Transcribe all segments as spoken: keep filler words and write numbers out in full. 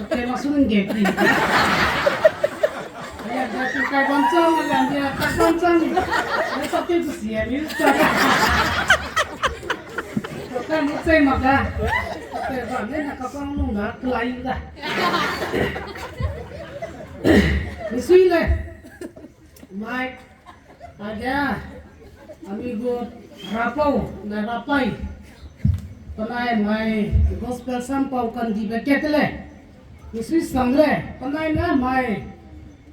Te ma su nge pi. Aya, da tu kai bam chang, aya, da kai bam chang. Ai sa te tu si ya ni. Ka ni chai ma da. Te ba ne na ka pang nung da, klai da. Ni sui le. Mai. Aige, anui gu rapau, na rapai. Penai mai gospel sam pau kandibe kat le. Misui sang le, penai ne mai.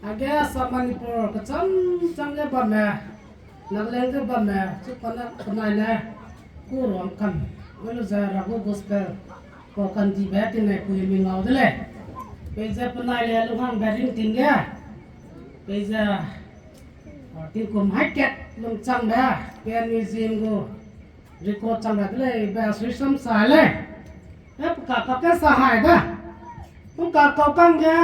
Aige Assam Manipur kecham cham ge bamme. Nagaland ge bamme, chu penai, penai ne. Ku ruang kam. Welu ze ragu gospel pau kandibe tinai pui mi ngau de le. Peize penai le lunghangbe ringting ge. Peize tingkum hai kat lung changbe, pian museum gu record chang ra de lei, be asui sam sa lei. E, pe ka ka ke sa hai da. Pe ka kau kang ge,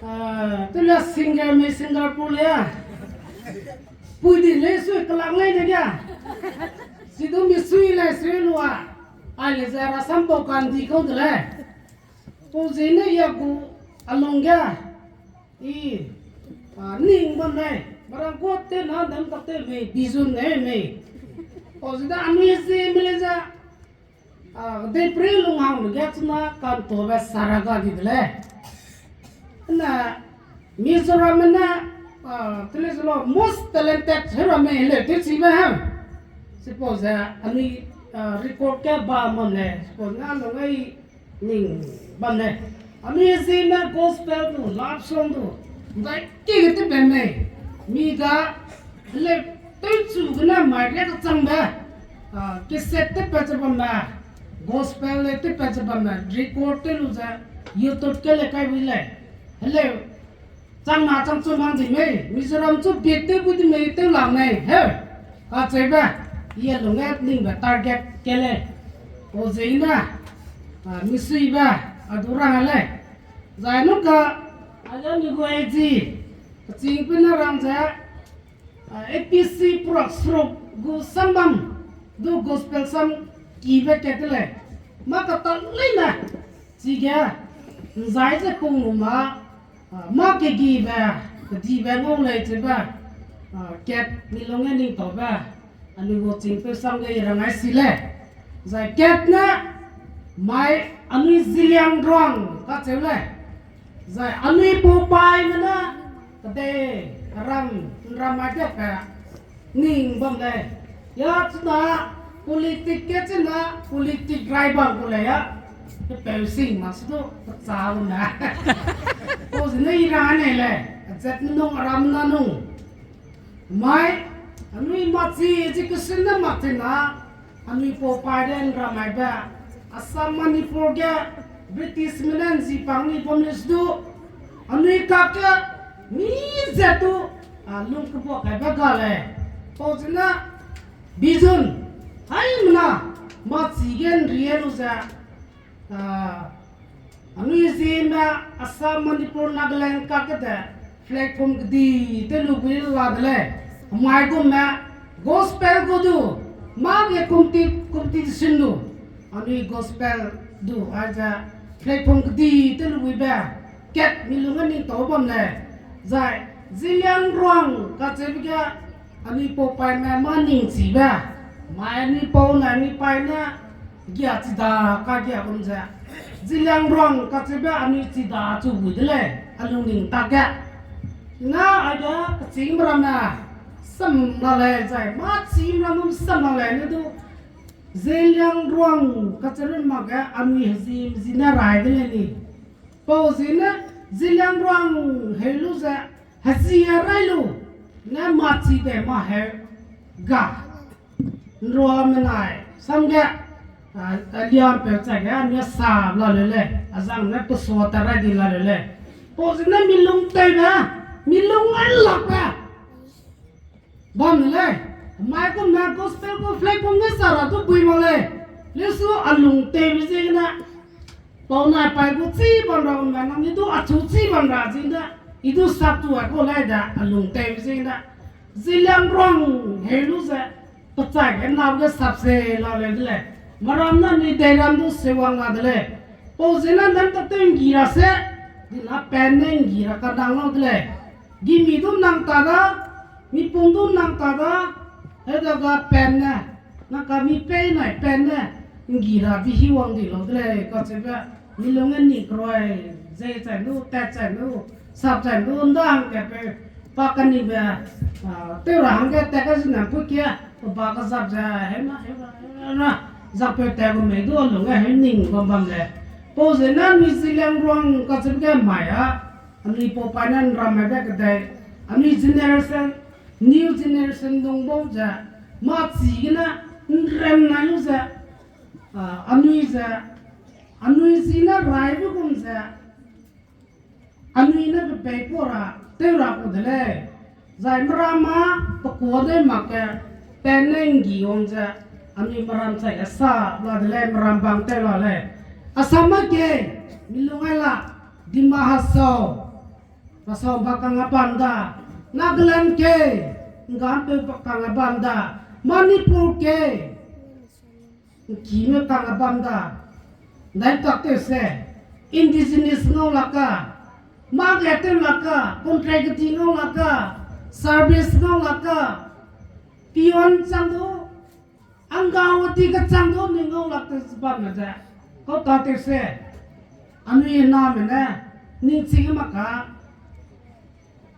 ah, te le singer mei Singapore le. Pui di lei sui kelak lei de ge. Sidu misui lei sui lua. Ai le ze rasam pau kandi kau de lei. Pau zene ya gu alung ge. I, a, ning bam lei, barang kuâ te na dam tak te mei, bizun ne mei. Pau zene anui zi mele ze, a, de pre lunghang ge chuna kantobe saraga di de lei. Na, Mizoram ne, a, tele zelo most talented hera mei le te chi me hem. Suppose, a, anui, a, record ke ba mam lei, suppose na lungai ning bam lei. Anui zi ne gospel du, love song du, ndai ki ge te bam lei. Mi ga le tei chu gene mai ria kechangbe, a, cassette te pat ze bam lei. Gospel le te pat ze bam lei. Record te lu ze YouTube ke le kai bui lei. Heleu, chang na chang chu mang di mei, Mizoram chu bit te bu di mei, te lang mei, he. Kacheube, ye lung e ningbe target ke lei. Pau zene, a, misuibe, a du rang lei. Zai nu ka, a ya ni gu zi, kaching pe na rang ze, a, A P C prak srok gu sambam, du gospel sam kibe kat lei. Ma kata leine, chige, nzai ze pung lu ma, a, ma kegibe, kedibe ngau lei chebe, a, kat mi lung e ningtaube, anui gu ching pe sam ge i rang ai si lei. Zai kat ne, mai anui Zeliangrong kacheu lei. Zai anui pau paime ne, kedei, ram, ram mai de pe, ning bam lei. Ya chuna, politic ke chuna, politic rai bam gu lei ya. Pe peu sing ma su du, pe cha lu na. Pau zene i rang ne lei, zet nung, ram na nung. Mai, anui machi education ne mak tina, anui pau pai de nra mai be, Assam Manipur ge British me ne nzi pang ni bam le su du, anui kak ge mi ze tu, a, lung kebua kaibe ga lei. Pau zene, bizun, haimena, machi ge nrie lu ze, a, anui ziemme Assam, Manipur, Nagaland kak kede platform kedi te lu gui la de lei. Mai gumme gospel gu du, mâ ge competi-, competition lu. Anui gospel du, aize platform kedi te lu guibe, kat mi lung e ningtau bam lei. Zai, Zeliangrong kacheube ge, anui pau paime mâ ningchibe, mai anui pau ne anui pai ne, gia chida kagia gum ze, Zeliangrong kacheube anui chida chu gui de lei, a lungning tak ge. Na aige kechîngme ramme, sam la lei zai, mâ chîme ramme sam la lei ne du, Zeliangrong kacheube mak ge anui hezim zi ne rai de lei ni. Pau zene, Zeliangrong heu lu ze, hezie rai lu, ne machi de mâ heu, ga. Nruamenai, sam ge, a, a liampeu chai ge, ne sa la leu lei, a zang ne pesua ta rai di la leu lei. Pau zene mi lung teibe, mi lung a lakbe. Bam lei, mai kum ne gospel gu platform ge sa ra du bui mak lei. Lesu a lung teibe ziegene. Pau nai pai gu chî bam ra kum ne, nang i du achu chî bam ra ziegene. I du sap tu a kau lei da, a lung teibe ziegene. Zeliangrong heu lu ze, pechai ge nâu ge sap se la leu de lei. Meram ne ni deiram du sewang la de lei. Pau ziegene nang tak tew nggi ra se, dina pan ne nggi ra ka nang lau de lei. Gimi du nang ta da, mipum du nang ta da, hedaga pan ne, nang ka mi pei nai pan ne, nggi ra bi hi wang di lau de lei, kacheube, mi lung ge ni keroi, zei chai nu, tat chai nu, sap chai nu, nda hangkatpeu, pa kanibe, tew ra hangge tat ka zina pu kie, pe ba kazap ze, heuna, heuna, heuna, zapeu tat gu mei du a lung ge heu ning bam bam lei. Pau ziegene anui Zeliangrong kacheube ge mai a, anui pau pai ne nramme be kedei, anui generation, new generation lung bau ze, mâ chigene, nrem nai lu ze, anui ze, anui zi ne raibe gum ze, anui ne pe pei kua ra, tew ra ku de lei. Zai meram mâ, pe kua dei mak ge, pan ne nggi wang ze, anui meram chai ge sa la de lei, meram bang tew la lei. Assam ge, mi lung ai la, Dima Hasao, Hasao ba kang a bam da, Nagaland ge, Nggampeu ba kang a bam da, Manipur ge, ngkime kang a bam da, dai tak tew se, indigenous ngau lak ka, mâ ge tew lak ka, contract di ngau lak ka, service ngau lak ka, peon chang du, Angawati kechang du ni ngau lak te bamme ze, kau ta tew se, anui name ne, ningching mak ka,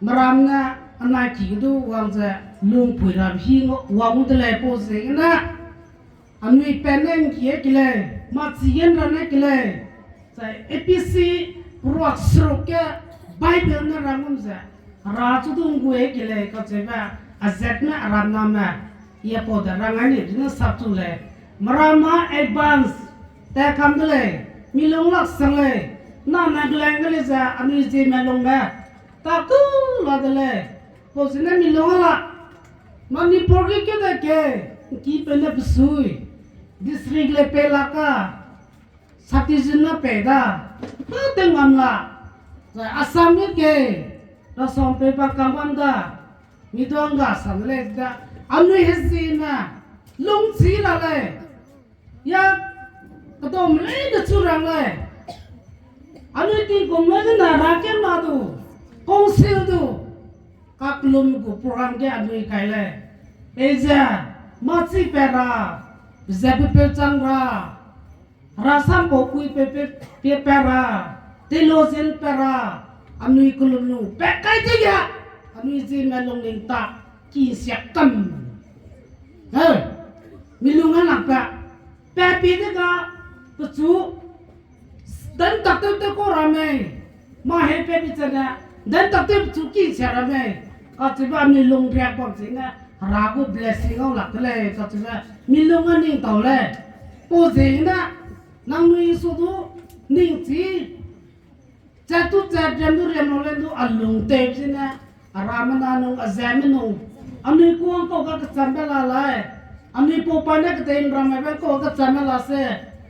meram ne, anai ki ge du wang ze, lungpui ra hi wang de lei pau ziegene, anui pan ne ngki e ke lei, mâ chige nra ne ke lei, zai A P C ruak seruk ge Bible ne rang gum ze, hera chu du nggu e ke lei kacheube, azat ne aram name, i apau de rang ai ni zene sap chu lei, meram mâ advance, tat kam de lei, mi lung lak sang lei, na Nagaland ge lei ze anui Zeme lungme, ta ku la de lei, pau ziegene mi lung la, Manipur ge keu da ke, ngkipeu ne pe sui, district le pei lak ka, subdivision ne pei da, pa tew ngam la, zai Assam ge ke, Rasampeu ba kang bam da, mi du ngga sang lei da, anui hezime, lungchi la lei, ya, kedau me leine chu rang lei, anui tingkum lei gene ra kem la du, council du, kakellum gu program ge anui kai lei, peize, mâ chi pat ra, ze pe peu chang ra, hera sampau kui pe pe, pe pat ra, theologian pat ra, anui kellum lu pat kai dege, anui Zeme lungning ta, ki nsiak kam. He, mi lung a nang pa, pa pi dega, pechu, dan tak tew tew kau ra mei, mâ he pa pi chene, dan tak tew pechu ki nsia ra mei, kacheube anui lung riak bam ziegene, hera gu blessing ngau lak de lei, kacheube, mi lung a ning tau lei, pau ziegene, nangnui su du, ningchi, chat tu chat, riam du riam lau lei du a lung tew zene, a ramme na nung, a zeme nung, anui kuang kau ga kechambe la lei, anui pau pa ne kedei nramme be kau ga kechambe la se,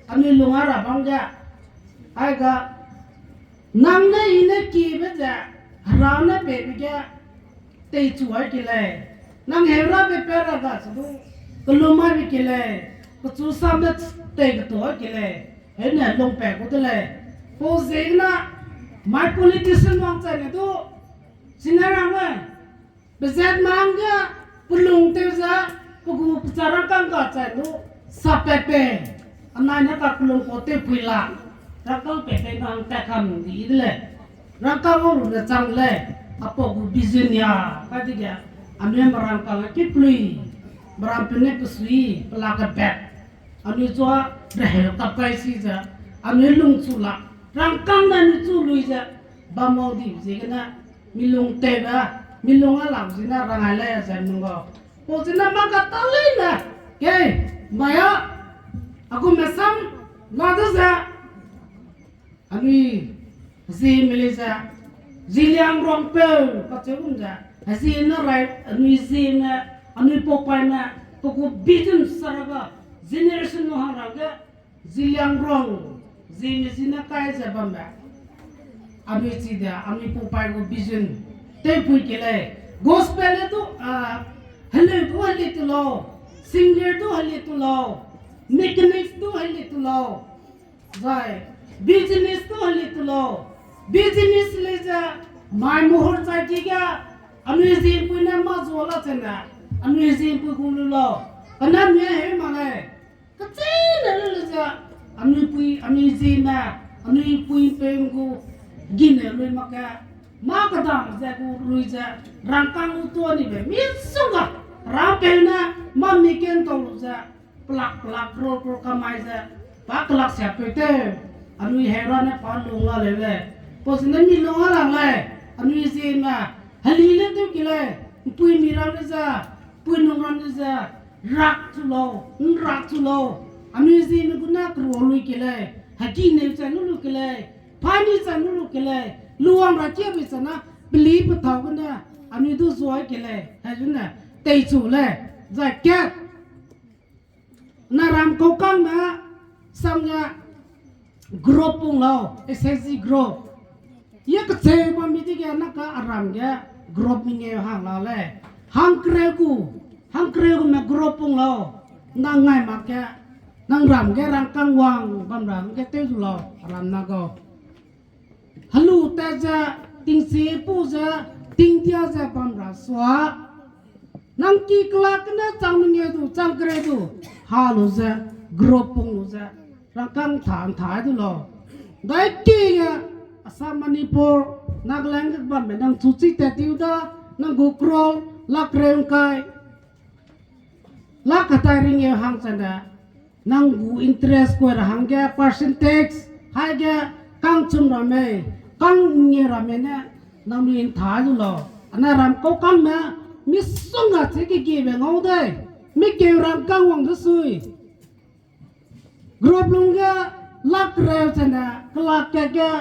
anui lung a ra bam ge, aiga, nang ne i ne kibe ze, hera ne peibe ge, teichu ai ke lei, nang heurabe pat ra ga se du, kellum aibe ke lei, pechu sam ne tei ketu ai ke lei, heune lungpat gu de lei, pau ziegene, mai politician wangchai ne du, sine rang lei, pezat mang ge, pelung tew ze, pe gu pecha rangkâng ga chai du, sapat pei, anai ne kakellum kau tewpui la, rangkâng pat pei nang tat kam di de lei, rangkâng ngau lu ne chang lei, apau gu vision ya, kadege, anui merangkâng a kipelui, merampeu ne pesui, pela kebat, anui chua, reheu kap kai si ze, anui lungchu lak, rangkâng ne anui chu lui ze, bam wang di ziegene, mi lung tewbe, mi lung a lak ziegene rang ai lei ze nung gau. Pau ziegene mâ kata leine, ke, mai a, a gume sam, la de ze, anui, Zeme lei ze, Zeliangrongpeu, kacheu gum ze, Zeme rai, anui Zeme, anui pau paime, pe gu vision sa ra ga, generation nu hang ra ge, Zeliangrong, Zeme zi ne kai ze bambe. Anui chi de, anui pau pai gu vision. Tewpui ke lei. Gospel le du, a, heleu du heli tu lau. Singer du heli tu lau. Mechanics du heli tu lau. Zai, Business tu heli tu lau. Business le ze, mai muhur chai ki ge, anui zimpui ne mâ zua la chene, anui zimpui gu lu lau. Kane mi heu mak lei. Kachene lu le ze, anui pui, anui zime, anui pui peng gu, gine lui mak ge, mâ kedam ze gu lui ze, rangkâng lu tuâ nibe, misongga, rapeu ne, mâ mi ken tau lu ze, pelak pelak crore crore kamai ze, pa kelak siapeu tew, anui heu ra ne pa lung la leu lei. Pau zene mi lung a lang lei, anui zieme, heli le tew ke lei, ’mpuimi ramme ze, ’mpuinung ramme ze, rak chu lau, ’nrak chu lau, anui zieme gu ne kerua lui ke lei, hegi neu chai nu lu ke lei, pani chai nu lu ke lei, luwang ra kiebe chana, peli petâu gene, anui du zuai ke lei, hezune, teichu lei, zai kat. Na ram kaukangme, samge, group pung lau, S H G group. Ye kecheu bammi dege nang ka aram ge group mengeu hang la lei. Hangkereu gu, hangkereu gume group pung lau. Nang ngai mak ge, nang ram ge rangkâng wang bam ram ge tew zu lau, aram na gau. Helu tat ze, tingchipau ze, tingdia ze bam ra sua. Nang ki kelak gene chang mengeu du, chang kereu du, ha lu ze, group pung lu ze, rangkâng ’nta ’nta du lau. Dai ki ge, Assam, Manipur, Nagaland ge bambe nang chu chi tat tiu da, nang gu crore, lak reu ’ngkai. Lak katai ringeu hang chane, nang gu interest kui ra hangge percentage, haige kangchum ramme, kang nge ramme ne, nang mi ’nta du lau. Ana ram kaukangme, misongga chi kegiebe ngau dei, mikeu rangkâng wang de sui. Group lungge lak kereu chane, kelak kat ge,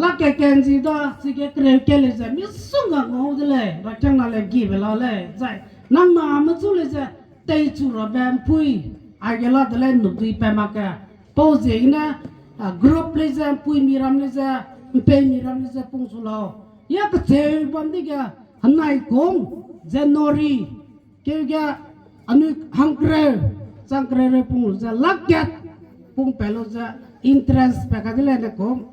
lak kat kat ’nzi da, chige kereu kat lei ze, misongga ngau de lei, rakiangna le gibe la lei, zai, nang name chu lei ze, teichu rabe ’mpui, aige la de lei nukdui pa mak ge, pau ziegene, group lei ze, ’mpuimi ram lei ze, ’mpeimi ram lei ze, pung su lau. Ya kecheu bam dege, henai kum, January, keu ge, anui hangkereu, chang kereu reu pung lu ze, lak kat, pung pa lu ze, interest pa ka de lei ne kum.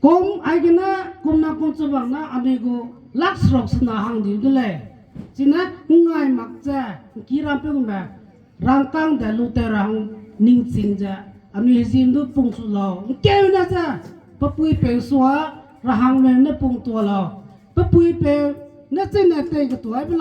Kum aigene, kum na kum chubang na, anui gu, lak seruk sena hang diu de lei. Chine, ngai mak ze, ’ngki rampeu gume, rangkâng de lu tew ra hang ningching ze, anui hezim du pung su lau. ’Ngkeu ne ze, pe puipeu sua, ra hang leu ne pung tuâ lau. Pe puipeu, ne chine tei ketuaibe